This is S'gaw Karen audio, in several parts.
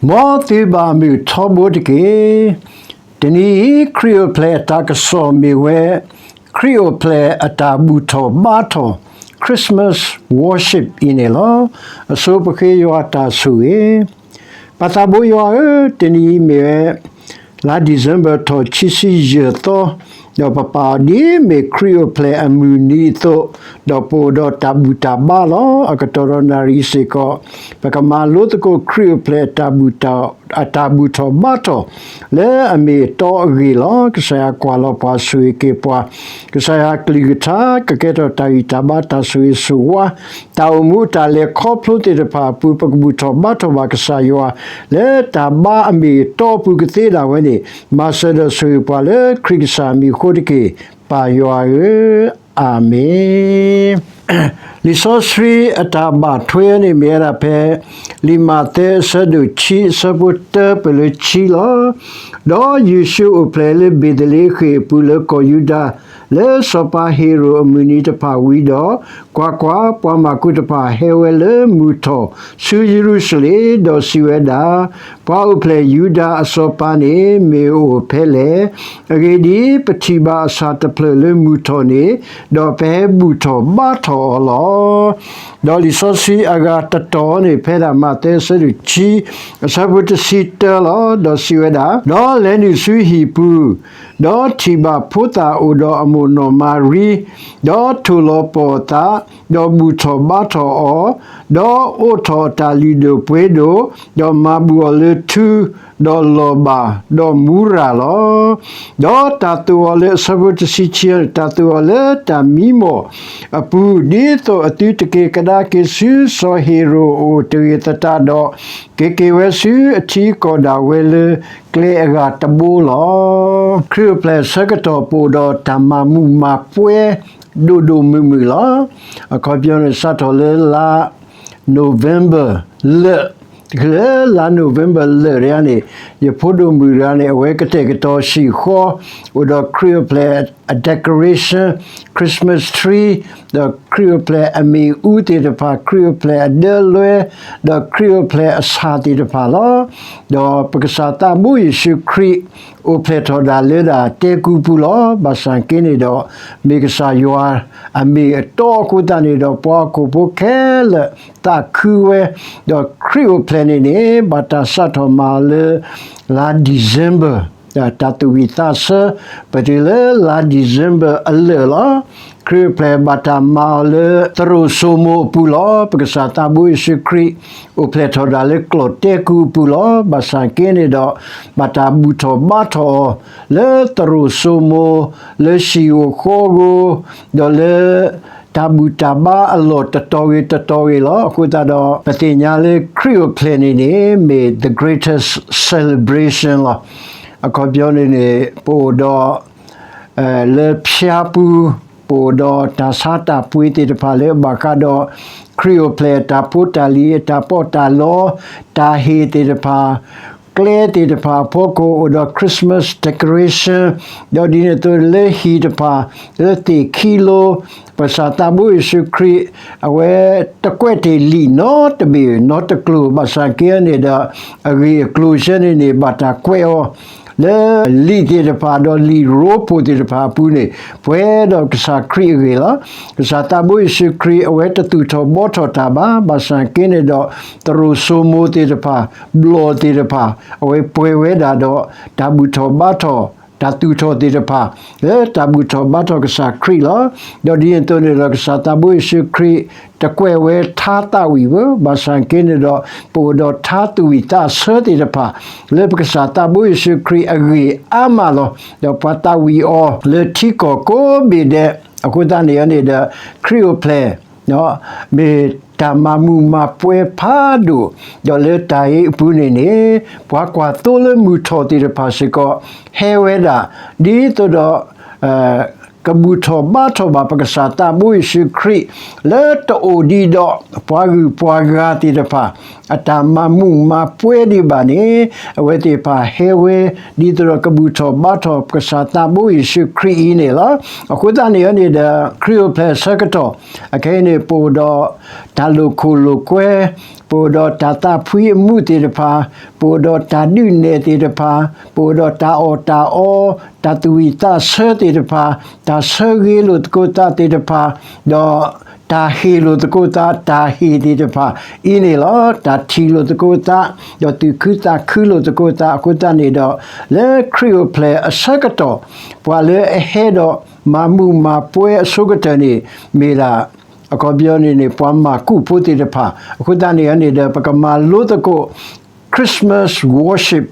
မ်သုဘၣ်မုာ်ထီဘိတက့ၢ်. တနံၤအံၤ ခရံာ်အိၣ်ဖျဲၣ်အတၢ်ကစီၣ်မ့ၢ်ဝဲ ခရံာ်အိၣ်ဖျဲၣ်အတၢ်ဘူၣ်ထီၣ်ဘါထီၣ် Christmas worship အံၤန့ၣ်လီၤ. အဆိပဃ့ယွၤတၢ်ဆိၣ်ဂ့ၤ. ပၢ်သးဘိယွၤဧၢ, တနံၤအံၤမ့ၢ်ဝဲ လါ December ထီၣ်ခံဆံယဲၢ်သီ, ဒီးပပာ်အီၤဒ်မ့ၢ်ခရံာ်အိၣ်ဖျဲၣ်အမုၢ်နံၤအသိး, ဒီးပအိၣ်ဒီးတၢ်ဘူၣ်တၢ်ဘါလီၤ. အကတီၢ်ဒီးနၣ်ရံၣ်စ့ၢ်ကီး, ပကမၤလိသကိးခရံာ်အိၣ်ဖျဲၣ်အတၢ်ဘူၣ်တၢ်, အတၢ်ဘူၣ်ထီၣ်ဘါထီၣ် လၢအမ့ၢ်အတီအဂ့ၢ်လီၤ. ကစၢ်ယွၤကွၢ်လီၤပှၤဆိၣ်ဂ့ၤက့ၤပှၤ, ကစၢ်ယွၤကလုၢ်ကထါ ကကဲထီၣ်တၢ်ဂံၢ်တၢ်ဘါတၢ်ဆိၣ်ဂ့ၤဆိၣ်ဝါ, တၢ်အိၣ်မူတၢ်လဲၤခီဖျိသ့ၣ်တဖၣ်အပူၤ ပကဘူၣ်ထီၣ်ဘါထီၣ်ဘၣ်ကစၢ်ယွၤ လၢတၢ်ဘါအမ့ၢ်အတီအပူၤကသ့ဒၣ်ဝဲန့ၣ်, မၤစၢၤဒီးဆိၣ်ဂ့ၤပှၤလၢခရံာ်ကစၢ်မံၤအဃိတက့ၢ်, ပၢ်ယွၤဧၢ, အၤမ့ၣ်. လံာ်စီဆှံအတၢ်ဘၣ်ထွဲန့ၣ်မ့ၢ်ဝဲဒၣ်ဖဲ လံာ်မးသဲအဆၢဒိၣ်ခံ အဆၢဖိတၢပၢၢ်လၢခံလီၤ. ဒီးယ့ၣ်ၡူးအိၣ်ဖျဲၣ်လၢဘ့းသလ့ဃ့ၣ်အပူၤလၢကီၢ်ယူဒၤ, လၢစီၤပၤဟ့ၤရိာ်အမုၢ်နံၤတဖၣ်ဝံၤဒီး, ကွၢ်ကွၢ်, ပှၤမၢ်ကူးတဖၣ်ဟဲဝဲလၢမုၢ်ထီၣ်ဆူယရူၤၡလ့ၣ်, ဒီးစံးဝဲဒၣ်, ပှၤအိၣ်ဖျဲၣ်ယူဒၤအစီၤပၤန့ၣ် မ့ၢ်အိၣ်ဖဲလဲၣ်. အဂ့ၢ်ဒ်အံၤ, ပထံၣ်ဘၣ်အဆၣ်တဖျၢၣ်လၢမုၢ်ထီၣ်န့ၣ်, ဒီးပဟဲဘူၣ်ထီၣ်ဘါထီၣ်အီၤလီၤ. ဒီးလံာ်စီဆှံအဂၤတတီၤန့ၣ် ဖဲဒၣ်မးသဲအဆၢဒိၣ်ခံ အဆၢဖိတဆံတၢလီၤ. ဒီးစံးဝဲဒၣ်, ဒီးလဲၤနုာ်ဆူဟံၣ်ပူၤ, ဒီးထံၣ်ဘၣ်ဖိသၣ်အိၣ်ဒီးအမိၢ်နီၢ်မၤရံ, ဒီးထိၣ်လီၤပီၢ်အသး, ဒီးဘူၣ်ထီၣ်ဘါထီၣ်အီၤ, ဒီးအိးထီၣ်အတၢ်လုၢ်ဒိၣ်ပှ့ၤဒိၣ်, ဒီးမၤဘူၣ်အီၤလၢထူ, ဒီးလီၤဘၣ်, ဒီးမူရၤလီၤ. ဒီးတၢ်သိၣ်အီၤလၢ အဆၢဖိတဆံခံန့ၣ်, တၢ်သိၣ်အီၤလၢတၢ်မံမီၢ်အပူၤ, ဒ်သိးအသုတက့ၤကဒါက့ၤဆူစီၤဟ့ၤရိာ်အအိၣ်တဂ့ၤသတးဒီး, က့ၤက့ၤဝဲဆူအထံအကီၢ်ဒၣ်ဝဲလၢကျဲအဂၤတဘိလီၤ. ခရံာ်အိၣ်ဖျဲၣ်အဆၢကတီၢ် ပအိၣ်ဒီးတၢ်မၤမုာ်မၤပှဲၤဒိၣ်ဒိၣ်မုၢ်မုၢ်လီၤ. အခီပညီန့ၣ် စးထီၣ်လၢလါ November လၢာ်, လၢလါ November လၢာ်တဂၤန့ၣ်, ယဖိဒိၣ်မုၣ်တဂၤန့ၣ် အဝဲကတဲာ်ကတီၤဟံၣ်ဃီ, အိၣ်ဒီးခရံာ်အိၣ်ဖျဲၣ်အ decoration, Christmas tree, ဒီးခရံာ်အိၣ်ဖျဲၣ်အမ့ၣ်အူသ့ၣ်တဖၣ်, ခရံာ်အိၣ်ဖျဲၣ်အဒၢလွဲ, ဒီးခရံာ်အိၣ်ဖျဲၣ်အဆၣ်သ့ၣ်တဖၣ်လီၤ. ဒီးပကစၢ်သးဘိယ့ၣ်ၡူးခရံာ် အိၣ်ဖျဲၣ်ထီၣ်ဒၣ်လၢဒၣ်တဲကူပူၤလီၤ. ဘၣ်ဆၣ်က့န့ၣ်ဒီး, မ့ၢ်ကစၢ်ယွၤအမ့ၢ်အတီအဃိသတးန့ၣ်ဒီး ပှၤဟီၣ်ခိၣ်ဖိခဲလၢာ်သးခုဝဲ, ဒီးခရံာ်အိၣ်ဖျဲၣ်န့ၣ်န့ၣ် ဘၣ်တၢ်စးထီၣ်မၤအီၤလၢ လါ December, တၢ်သူၣ်ဝံၣ်သးဆၢ, ပတုၤလၢလါ December အလၢာ်လီၤ. ခရံာ်အိၣ်ဖျဲၣ်ဘၣ်တၢ်မၤအီၤလၢသရိာ်စိမိၤအပူၤလီၤ. ပကစၢ်သးဘိယ့ၣ်ၡူးခရံာ် အိၣ်ဖျဲၣ်ထီၣ်ဒၣ်လၢကျီၢ်တဲကူအပူၤလီၤ. ဘၣ်ဆၣ်က့န့ၣ်ဒီး, ဘၣ်တၢ်ဘူၣ်ထီၣ်ဘါထီၣ်အီၤ, လၢသရိာ်စိမိၤ, လၢဟံၣ်ဧိၤဃီဧိၤ, ဒီးလၢ တၢ်ဘူၣ်တၢ်ဘါအလီၢ်တတီၤဂ့ၤတတီၤဂ့ၤလီၤ. အဃိသတးဒီး ပသ့ၣ်ညါလၢခရံာ်အိၣ်ဖျဲၣ်န့ၣ်န့ၣ် မ့ၢ် the greatest celebration လီၤ. အခီပညီန့ၣ်န့ၣ် ပအိၣ်ဒီး လၢဖၠါပူၤ, ပအိၣ်ဒီးတၢ်ဆါတၢ်ပှ့ၤသ့ၣ်တဖၣ်လၢဘၣ်ဃးဒီး ခရံာ်အိၣ်ဖျဲၣ်အတၢ်ဖိတၢ်လံၤ, အတၢ်ပီးတၢ်လီ, တၢ်ဟ့ၣ်သ့ၣ်တဖၣ်, ကျဲသ့ၣ်တဖၣ်အဖီခိၣ် အိၣ်ဒီး Christmas decoration, ဒီးဒ်န့ၣ်အသိးလၢဟံၣ်တဖၣ်, လၢသ့ၣ်ခံလိၤ, ပကစၢ်သးဘိယ့ၣ်ၡူးခရံာ် အဝဲတကွဲးတ့ၢ်လံာ်နီတဘ့ၣ်နီတကျိၤ ဘၣ်ဆၣ်က့န့ၣ်ဒီး အဂ့ၢ်အကျိၤဆၢန့ၣ်န့ၣ် ဘၣ်တၢ်ကွဲးအီၤ လၢလံာ်သ့ၣ်တဖၣ်ဒီးလံာ်ရိဖှိၣ်သ့ၣ်တဖၣ်အပူၤန့ၣ် ပှဲၤဒီးကစၢ်ခရံာ်အဂ့ၢ်လီၤ. ကစၢ်သးဘိယ့ၣ်ၡူးခရံာ် အဝဲတသူၣ်ထီၣ်ဘှီထီၣ်တၢ်ဘၣ်, ဘၣ်ဆၣ်က့န့ၣ်ဒီး သရိာ်စိမိၤသ့ၣ်တဖၣ်, ဘျီၣ်သ့ၣ်တဖၣ်, အဝဲပှဲၤဝဲဒၣ်ဒီး တၢ်ဘူၣ်ထီၣ်ဘါထီၣ်, တၢ်သူၣ်ထီၣ်သ့ၣ်တဖၣ်, လၢတၢ်ဘူၣ်ထီၣ်ဘါထီၣ်ကစၢ်ခရံာ်လီၤ. ဒီးဒ်န့ၣ်အသိးန့ၣ်ဒီး ကစၢ်သးဘိယ့ၣ်ၡူးခရံာ် တကွဲးဝဲထါသးဝံၣ်ဘၣ်, ဘၣ်ဆၣ်က့န့ၣ်ဒီး ပအိၣ်ဒီးထါသူၣ်ဝံၣ်သးဆၢသ့ၣ်တဖၣ် လၢပကစၢ်သးဘိယ့ၣ်ၡူးခရံာ်အဂ့ၢ်အါမးလီၤ. ဒီးပှၤသးဝံၣ်အီၤလၢထံကီၢ်ကိးဘ့ၣ်ဒဲး, အဃိသတးန့ၣ်န့ၣ်ဒီး ခရံာ်အိၣ်ဖျဲၣ် မ့ၢ်တၢ်မၤမုာ်မၤပှဲၤဖးဒိၣ်, ဒီးလၢတၢ်အံၤအပူၤန့ၣ်န့ၣ် ပှၤကွၢ်သိလၢမုၢ်ထီၣ်သ့ၣ်တဖၣ်စ့ၢ်ကီး ဟဲဝဲဒၣ်, ဒ်သိးဒီး ကဘူၣ်ထီၣ်ဘါထီၣ်ဘၣ်ပကစၢ်သးဘိယ့ၣ်ၡူးခရံာ် လၢတအိၣ်ဒံးဒီး ပှၤဂုၤပှၤဂၤသ့ၣ်တဖၣ် အတၢ်မၤမုာ်မၤပှဲၤဒံးဘၣ်န့ၣ် အဝဲသ့ၣ်တဖၣ်ဟဲဝဲ ဒ်သိးဒီးကဘူၣ်ထီၣ်ဘါထီၣ်ပကစၢ်သးဘိယ့ၣ်ၡူးခရံာ်အံၤန့ၣ်လီၤ. အဃိသတးန့ၣ်န့ၣ်ဒီး ခရံာ်အိၣ်ဖျဲၣ်အဆၢကတီၢ် အခဲအံၤန့ၣ် ပအိၣ်ဒီးတၢ်လိာ်ခိၣ်လိာ်ကွဲ, ပအိၣ်ဒီးတၢ်သးဖှံအမူးသ့ၣ်တဖၣ်, ပအိၣ်ဒီးတၢ်ဒုးနဲၣ်သ့ၣ်တဖၣ်, ပအိၣ်ဒီးတၢ်အီၣ်တၢ်အီ, တၢ်သူၣ်ဝံၣ်သးဆၢသ့ၣ်တဖၣ်, တၢ်ဆၢဂ့ၤလိာ်သကိးသးသ့ၣ်တဖၣ်, ဒီးတၢ်ဟ့ၣ်လိာ်သကိးသး တၢ်ဟ့ၣ်သ့ၣ်တဖၣ်အံၤန့ၣ်လီၤ. တၢ်ထံၣ်လိာ်သကိးသး, ဒီးသူၣ်ခုသးခုလိာ်သကိးသး အဃိသတးန့ၣ်ဒီး လၢခရံာ်အိၣ်ဖျဲၣ်အဆၢကတီၢ် ပှၤလၢအဟဲဒီးမၤမုာ်မၤပှဲၤအဆိကတၢၢ်န့ၣ် မ့ၢ်ဒၣ် အခီပညီန့ၣ်န့ၣ် ပှၤမၢ်ကူးဖိသ့ၣ်တဖၣ် အဃိသတးန့ၣ်န့ၣ်ဒီး ပကမၤလိသကိး Christmas worship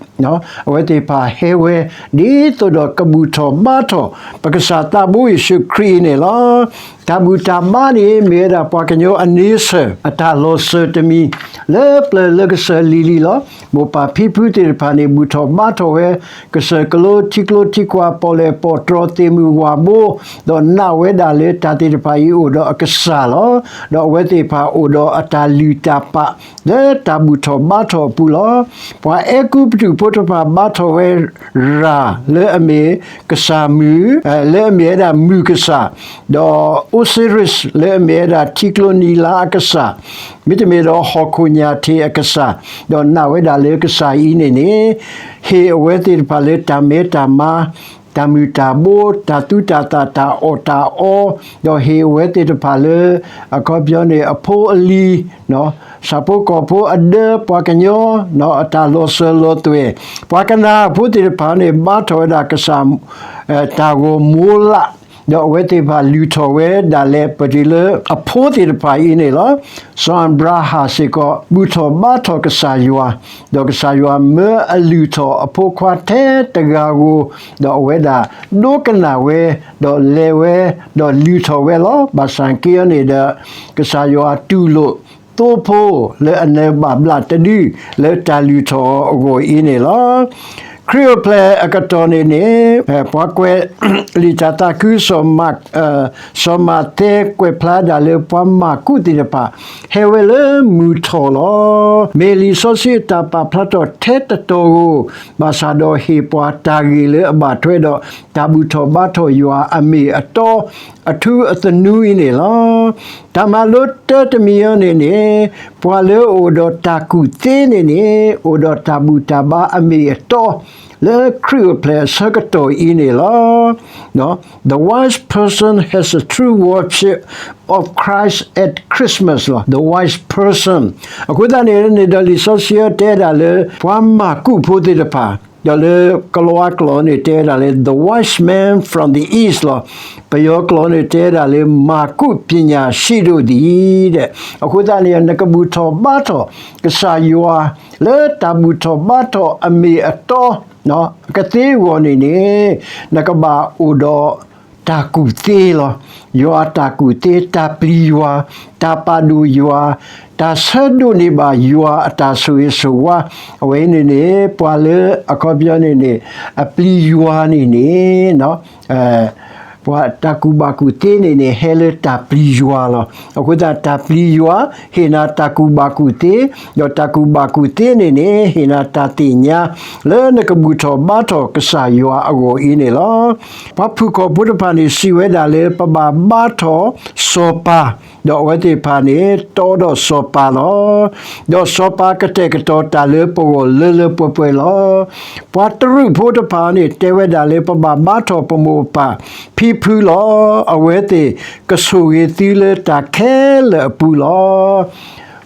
အဝဲသ့ၣ်တဖၣ်ဟဲဝဲ ဒ်သိးဒီးကဘူၣ်ထီၣ်ဘါထီၣ် ပကစၢ်သးဘိယ့ၣ်ၡူးခရံာ်အံၤန့ၣ်လီၤ. တၢ်ဘူၣ်တၢ်ဘါန့ၣ် မ့ၢ်ဝဲဒၣ်ပှၤကညီအန့ဆၢၣ် အတၢ်လီၤစၢၤတမံၤ လၢပျၢၤလၢကစၢၢ်လံၤလံၤလီၤ. မိၢ်ပၢ်ဖံဖုသ့ၣ်တဖၣ်န့ၣ် ဘူၣ်ထီၣ်ဘါထီၣ်ဝဲ ကစၢၢ်ကလိထံကျိထံကွၢ် ပီၣ်လဲၣ်ပီၣ်တြီၤသ့ၣ်မုၢ်ဝၣ်ဘိ ဒီးနာ်ဝဲဒၣ်လၢတၢ်သ့ၣ်တဖၣ်အံၤအိၣ်ဒီးအကစၢ်လီၤ. ဒီးအဝဲသ့ၣ်တဖၣ်အိၣ်ဒီးအတၢ်လုၢ်တၢ်ပာ် လၢတၢ်ဘူၣ်ထီၣ်ဘါထီၣ်အပူၤလီၤ. ပှၤအဲၤကူပတူးဖိတဖၣ်ဘါထီၣ်ဝဲ ရၤ လၢအမ့ၢ်ကစၢ်မုၢ်, လၢအမ့ၢ်ဝဲဒၣ်မုၢ်ကစၢ်, ဒီး Osiris လၢအမ့ၢ်ဝဲဒၣ်ထံကျိနံၤလါအကစၢ်, မ့တမ့ၢ်ဒီးဟီၣ်ခိၣ်ညၣ်ထံးအကစၢ်, ဒီးနာ်ဝဲဒၣ်လၢကစၢ်အံၤန့ၣ်န့ၣ် ဟ့ၣ်အဝဲသ့ၣ်တဖၣ်လၢတၢ်မဲတၢ်မါ, တၢ်မုၢ်တၢ်ဘိ, တၢ်သူတၢ်သၣ်, တၢ်အီၣ်တၢ်အီ, ဒီးဟ့ၣ်အဝဲသ့ၣ်တဖၣ်လၢ အခီပညီန့ၣ် အဖိအလံၤ, ဆၣ်ဖိကီၢ်ဖိအဒၢပှၤကညီ, အတၢ်လီၤစၢၤလီၤသွဲၣ်, ပှၤကနၤအဖိသ့ၣ်တဖၣ်န့ၣ် ဘါထီၣ်ဝဲဒၣ်ကစၢ် တၢ်ဂီၤမိလး, ဒီးအဝဲသ့ၣ်တဖၣ်လုၢ်ထီၣ်ဝဲဒၣ်လဲာ်ပတုၤလၢအဖိသ့ၣ်တဖၣ်အံၤန့ၣ်လီၤ. စီၤအၤဘြၤဟၣ်စ့ၢ်ကီး ဘူၣ်ထီၣ်ဘါထီၣ်ကစၢ်ယွၤ, ဒီးကစၢ်ယွၤမၢအလုၢ်ထီၣ်အဖိခွါထဲတဂၤဧိၤ, ဒီးအဝဲဒၣ်ဒိကနၣ်ဝဲ, ဒီးလဲၤဝဲ, ဒီးလုၢ်ထီၣ်ဝဲလီၤ. ဘၣ်ဆၣ်က့အံၤန့ၣ်ဒီး ကစၢ်ယွၤတူၢ်လိာ်သိဖိလၢအနၢ်ဘၣ်ဘျးတဒု လၢတၢ်လုၢ်ထီၣ်အဂီၢ်အံၤန့ၣ်လီၤ. ခရံာ်အိၣ်ဖျဲၣ်အကတီၢ်န့ၣ်န့ၣ် ပှၤကွဲးလံာ်တၢ်သးခု စီၤမးသဲကွဲးဖျါဒၣ်လၢပှၤမၢ်ကူးသ့ၣ်တဖၣ် ဟဲဝဲလၢမုၢ်ထီၣ်လီၤ. မ့ၢ်လံာ်စီဆှံအတၢ်ပာ်ဖျါထီၣ်ထဲတတီၤဧိၤ, ဘၣ်ဆၣ်ဒီးဟ့ၣ်ပှၤတၢ်ဂ့ၢ်လၢအဘၣ်ထွဲဒီး တၢ်ဘူၣ်ထီၣ်ဘါထီၣ်ယွၤအမ့ၢ်အတီ အထူအသနူအံၤန့ၣ်လီၤ. တၢ်မၤလိတၢတမံၤအံၤန့ၣ်န့ၣ် ပှၤလၢအအိၣ်ဒီးတၢ်ကူၣ်သ့န့ၣ်န့ၣ် အိၣ်ဒီးတၢ်ဘူၣ်တၢ်ဘါအမ့ၢ်အတီ လၢခရံာ်အိၣ်ဖျဲၣ်အဆၢကတီၢ်အံၤန့ၣ်လီၤ. The wise person has a true worship of Christ at Christmas လီၤ. The wise person အဃိသတးန့ၣ်န့ၣ်ဒီး လံာ်စီဆှံတဲဒၣ်လၢ ပှၤမၢ်ကူးဖိသ့ၣ်တဖၣ် ဒီးလၢကလံးဝါကျိာ်န့ၣ်တဲဒၣ်လၢ the wise man from the east လီၤ. ပယီၤကျိာ်န့ၣ်တဲဒၣ်လၢ မၢ်ကူးပညာရှိတို့သည် ဒဲး. အဃိသတးန့ၣ် နကဘူၣ်ထီၣ်ဘါထီၣ် ကစၢ်ယွၤ လၢတၢ်ဘူၣ်ထီၣ်ဘါထီၣ်အမ့ၢ်အတီ အကသ့အဂီၢ်န့ၣ်န့ၣ် နကဘၣ်အိၣ်ဒီးတၢ်ကူၣ်သ့လီၤ. ယွၤအတၢ်ကူၣ်သ့, တၢ်ပျံၤယွၤ, တၢ်ပာ်ဒိၣ်ယွၤ, တၢ်ဆၢဒိးန့ၢ်ဘၣ်ယွၤအတၢ်ဆိၣ်ဂ့ၤဆိၣ်ဝါ, အဝဲအံၤန့ၣ်န့ၣ် ပှၤလၢအခီပညီန့ၣ်န့ၣ် အပျံၤယွၤန့ၣ်န့ၣ် ပှၤတၢ်ကူၣ်ဘၣ်ကူၣ်သ့န့ၣ်န့ၣ် ဟဲလၢတၢ်ပျံၤယွၤလီၤ. အဃိသတးတၢ်ပျံၤယွၤ ဟ့ၣ်နၤတၢ်ကူၣ်ဘၣ်ကူၣ်သ့, ဒီးတၢ်ကူၣ်ဘၣ်ကူၣ်သ့န့ၣ်န့ၣ် ဟ့ၣ်နၤတၢ်သ့ၣ်ညါ လၢနကဘူၣ်ထီၣ်ဘါထီၣ်ကစၢ်ယွၤအဂီၢ်အံၤန့ၣ်လီၤ. ပှၤဖုၣ်ကိာ်ဖိတဖၣ်န့ၣ် စံးဝဲဒၣ်လၢ ပဘၣ်ဘါထီၣ်စီၤပၤ, ဒီးအဝဲသ့ၣ်တဖၣ်န့ၣ် တီဒီးစီၤပၤလီၤ. ဒီးစီၤပၤကတဲာ်ကတီၤတၢ်လၢပဂီၢ်လၢလၢပှဲၤပှဲၤလီၤ. ပှၤတရူးဖိတဖၣ်န့ၣ် တဲဝဲဒၣ်လၢ ပဘၣ်ဘါထီၣ်ပမိၢ်ပၢ်ဖံဖုလီၤ. အဝဲသ့ၣ်ကဆိၣ်ဂ့ၤသုလၢတၢ်ခဲလၢာ်အပူၤလီၤ.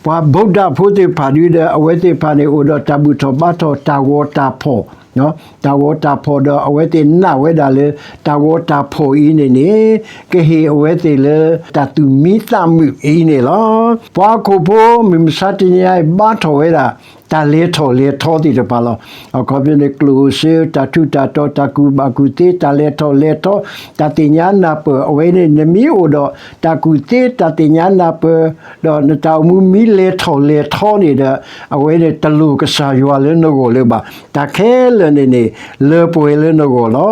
ပှၤဗုဒ္ဓဖိသ့ၣ်တဖၣ်ဒုဒီး အဝဲသ့ၣ်တဖၣ်န့ၣ် အိၣ်ဒီးတၢ်ဘူၣ်ထီၣ်ဘါထီၣ်တၢ်ဂီၤတၢ်ဖီၣ်, တၢ်ဂီၤတၢ်ဖီၣ်ဒီး အဝဲသ့ၣ်နာ်ဝဲဒၣ်လၢ တၢ်ဂီၤတၢ်ဖီၣ်အံၤန့ၣ်န့ၣ် ကဟ့ၣ်အဝဲသ့ၣ်လၢတၢ်သူၣ်မံသးမုာ်အံၤန့ၣ်လီၤ. ပှၤဟီၣ်ခိၣ်ဖိမုၢ်မဆါတနံၤအံၤ ဘါထီၣ်ဝဲဒၣ် တၢ်လဲၤထီၣ်လဲၤထီသ့ၣ်တဖၣ်လီၤ. အခီပညီန့ၣ် ကျိၣ်စ့ တၢ်ထူးတၢ်တီၤ တၢ်ကူၣ်ဘၣ်ကူၣ်သ့ တၢ်လဲၤထီၣ်လဲၤထီ တၢ်သ့ၣ်ညါနၢ်ပၢၢ် အဝဲန့ၣ် နမ့ၢ်အိၣ်ဒီးတၢ်ကူၣ်သ့ တၢ်သ့ၣ်ညါနၢ်ပၢၢ် ဒီးနတၢ်အိၣ်မူမ့ၢ်လဲၤထီၣ်လဲၤထီန့ၣ်ဒီး အဝဲန့ၣ်တလိၣ်ကစၢ်ယွၤလၢနဂီၢ်လၢၤဘၣ်. တၢ်ခဲလၢာ်န့ၣ်န့ၣ် လၢပှဲၤလၢနဂီၢ်လီ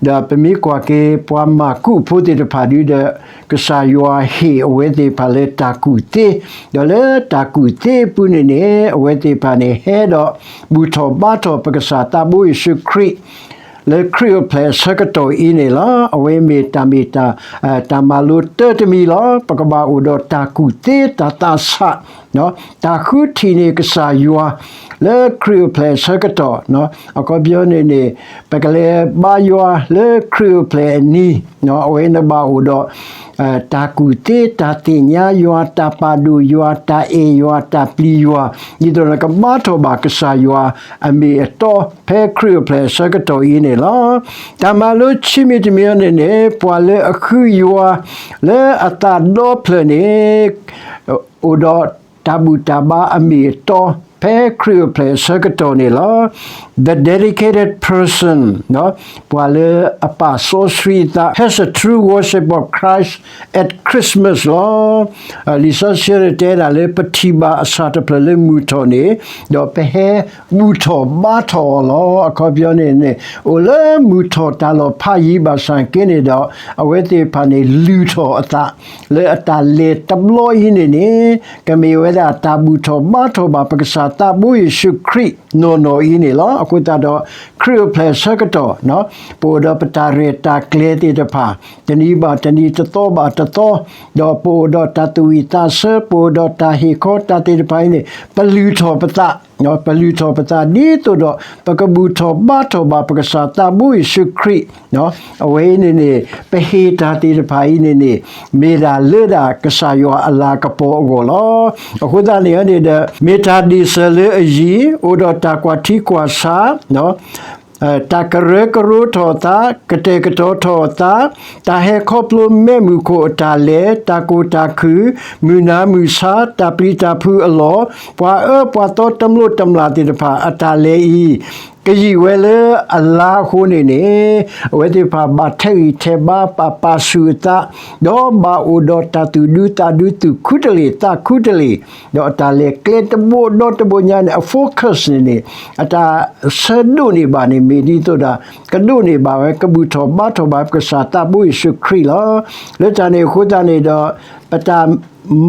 ၤ. ဒီးပမ့ၢ်ကွၢ်က့ၤပှၤမၤကူးဖိသ့ၣ်တဖၣ်ဒုဒီး ကစၢ်ယွၤဟ့ၣ်အဝဲသ့ၣ်တဖၣ်လၢတၢ်ကူၣ်သ့, ဒီးလၢတၢ်ကူၣ်သ့အပူၤန့ၣ်န့ၣ် အဝဲသ့ၣ်တဖၣ်န့ၣ် ဟဲဒီးဘူၣ်ထီၣ်ဘါထီၣ်ပကစၢ်သးဘိယ့ၣ်ၡူးခရံာ် လၢခရံာ်အိၣ်ဖျဲၣ်အဆၢကတီၢ်အံၤန့ၣ်လီၤ. အဝဲမ့ၢ်တၢ်မ့ၢ်တၢ် တၢ်မၤလိတၢတမံၤလီၤ. ပကဘၣ်အိၣ်ဒီးတၢ်ကူၣ်သ့တၢ်သးဆး တၢ်ဃုထံၣ်န့ၢ်ကစၢ်ယွၤ လၢခရံာ်အိၣ်ဖျဲၣ်အဆၢကတီၢ်, အခီပညီန့ၣ်န့ၣ် ပကလဲၤဘါယွၤလၢခရံာ်အိၣ်ဖျဲၣ်အနံၤ, အဝဲနဘၣ်အိၣ်ဒီး တၢ်ကူၣ်သ့ တၢ်သ့ၣ်ညါယွၤ တၢ်ပာ်ဒိၣ်ယွၤ တၢ်အဲၣ်ယွၤ တၢ်ပျံၤယွၤ ဒ်သိးနကဘါထီၣ်ဘၣ်ကစၢ်ယွၤအမ့ၢ်အတီ ဖဲခရံာ်အိၣ်ဖျဲၣ်အဆၢကတီၢ်အံၤန့ၣ်လီၤ. တၢ်မၤလိဆံးမံၤတမံၤအံၤန့ၣ်န့ၣ် ပှၤလၢအဃုယွၤ လၢအသးဒီဖျၢၣ်န့ၣ် အိၣ်ဒီးတၢ်ဘူၣ်တၢ်ဘါအမ့ၢ်အတီ ဖဲခရံာ်အိၣ်ဖျဲၣ်အဆၢကတီၢ်န့ၣ်လီၤ. The dedicated person, ပှၤလၢအပာ်စီဆှံအသး has a true worship of Christ at Christmas လီၤ. လံာ်စီဆှံန့ၣ်တဲဒၣ်လၢပထံၣ်ဘၣ်အဆၣ်တဖျၢၣ်လၢမုၢ်ထီၣ်န့ၣ် ဒီးပဟဲဘူၣ်ထီၣ်ဘါထီၣ်အီၤလီၤ. အခီပညီန့ၣ်န့ၣ် အိၣ်လၢမုၢ်ထီၣ်တၢ်လီၢ်ဖးယံၤဘၣ်ဆၣ်က့န့ၣ်ဒီး အဝဲသ့ၣ်တဖၣ်န့ၣ် လုၢ်ထီၣ်အသး လၢအတၢ်လဲၤတဘျီအံၤန့ၣ်န့ၣ် ကမ့ၢ်ဝဲဒၣ်တၢ်ဘူၣ်ထီၣ်ဘါထီၣ်ဘၣ်ပကစၢ်သးဘိယ့ၣ်ၡူးခရံာ်နီၢ်နီၢ်အံၤန့ၣ်လီၤ. အဃိသတးဒီး ခရံာ်အိၣ်ဖျဲၣ်အဆၢကတီၢ် ပအိၣ်ဒီးပတၢ်ရဲၣ်တၢ်ကျဲၤသ့ၣ်တဖၣ် တနံၤဘၣ်တနံၤ တသီဘၣ်တသီ ဒီးပအိၣ်ဒီးတၢ်သူၣ်ဝံၣ်သးဆၢ ပအိၣ်ဒီးတၢ်ဟ့ၣ်ခီတၢ်သ့ၣ်တဖၣ်အံၤန့ၣ် ပလုၢ်ထီၣ်ပသး ပလုၢ်ထီၣ်ပသးဒ်သိးဒီး ပကဘူၣ်ထီၣ်ဘါထီၣ်ဘၣ်ပကစၢ်သးဘိယ့ၣ်ၡူးခရံာ် အဝဲအံၤန့ၣ်န့ၣ် ပဟ့ၣ်တၢ်သ့ၣ်တဖၣ်အံၤန့ၣ်န့ၣ် မ့ၢ်ဒၣ်လၢဒၣ်ကစၢ်ယွၤအလၤကပီၤအဂီၢ်လီၤ. အဃိသတးန့ၣ်န့ၣ်ဒီး မ့ၢ်တၢ်ဒ့ၣ်စၢၤလၢအယံၤ အိၣ်ဒီးတၢ်ကွၢ်ထံကွၢ်ဆး တၢ်ကရၢကရိထီၣ်အသး ကတဲာ်ကတီၤထီၣ်အသး တၢ်ဟဲခီဖျိမဲးမုၢ်ခိၣ်အတၢ်လဲၤ တၢ်ကိၢ်တၢ်ခုၣ် မုၢ်နၤမုၢ်ဆါ တၢ်ပျံၤတၢ်ဖုးအလီၢ် ပှၤအၢပှၤသီတမျိးတမျာ်သ့ၣ်တဖၣ်အတၢ်လဲၤအံၤ ကယံာ်ဝဲလၢအလါအဃိန့ၣ်န့ၣ် အဝဲသ့ၣ်တဖၣ်ဘၣ်ထဲးဂံၢ်ထဲးဘါ ဘၣ်ပာ်ဆူၣ်အသး ဒီးဘၣ်အိၣ်ဒီးတၢ်သူၣ်ဒူသးဒူသူၣ်ခူတလ့ၢ်သးခူတလ့ၢ် ဒီးအတၢ်လဲၤကျဲတဘိဒီတဘိညါန့ၣ် အ focus န့ၣ်န့ၣ် အတၢ်ဆၢဒိးန့ၢ်ဘၣ်န့ၣ် မ့ၢ်ဒ်သိးဒီး ကဒိးန့ၢ်ဘၣ်ဝဲ ကဘူၣ်ထီၣ်ဘါထီၣ်ဘၣ်ပကစၢ်သးဘိယ့ၣ်ၡူးခရံာ်လီၤ. လၢတၢ်န့ၣ်အဃိသတးန့ၣ်ဒီး ပတၢ်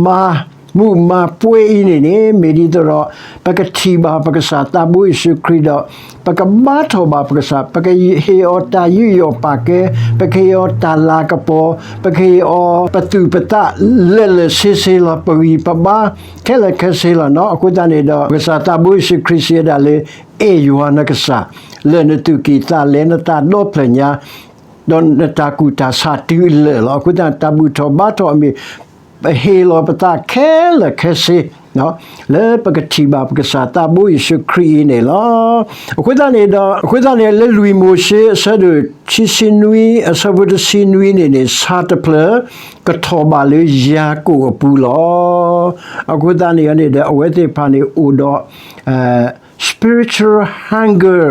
မၤမူးမၤပွဲအံၤန့ၣ်န့ၣ် မ့ၢ်ဒ်သိးဒီး ပကထံၣ်ဘၣ်ပကစၢ်သးဘိယ့ၣ်ၡူးခရံာ်ဒီး ပကဘါထီၣ်ဘၣ်ပကစၢ် ပကဟ့ၣ်အီၤတၢ်ယူးယီၣ်ပာ်ကဲ ပကဟ့ၣ်အီၤတၢ်လၤကပီၤ ပကဟ့ၣ်အီၤပသူၣ်ပသးလၢာ်လၢာ်ဆ့ဆ့လီၤ ပဂံၢ်ပဘါခဲလၢာ်ခဲဆ့လီၤနီၤ. အဃိသတးန့ၣ်ဒီး ပကစၢ်သးဘိယ့ၣ်ၡူးခရံာ်စံးဝဲဒၣ်လၢ အဲၣ်ယွၤနကစၢ် လၢနသူၣ်ကံၢ်သးလဲနသးဒီဖျၢၣ်ညါ ဒီးနတၢ်ကူၣ်တၢ်ဆးတုၤအလၢာ်လီၤ. အဃိသတး တၢ်ဘူၣ်ထီၣ်ဘါထီၣ်အမ့ၢ် ပဟ့ၣ်လီၤပသးခဲလၢာ်ခဲဆ့ လၢပကထံၣ်ဘၣ်ပကစၢ်သးဘိယ့ၣ်ၡူးခရံာ်အံၤန့ၣ်လီၤ. အဃိသတးန့ၣ်ဒီး အဃိသတးန့ၣ် လၢလွံၢ်မိၤၡ့အဆၢဒိၣ်ခံဆံနွံ အဆၢဖိတဆံနွံန့ၣ်န့ၣ် ဆၣ်တဖျၢၣ် ကထီၣ်ဘၣ်လၢယၤကိာ်အပူၤလီၤ. အဃိသတးန့ၣ်န့ၣ်ဒီး အဝဲသ့ၣ်တဖၣ်န့ၣ်အိၣ်ဒီး spiritual hunger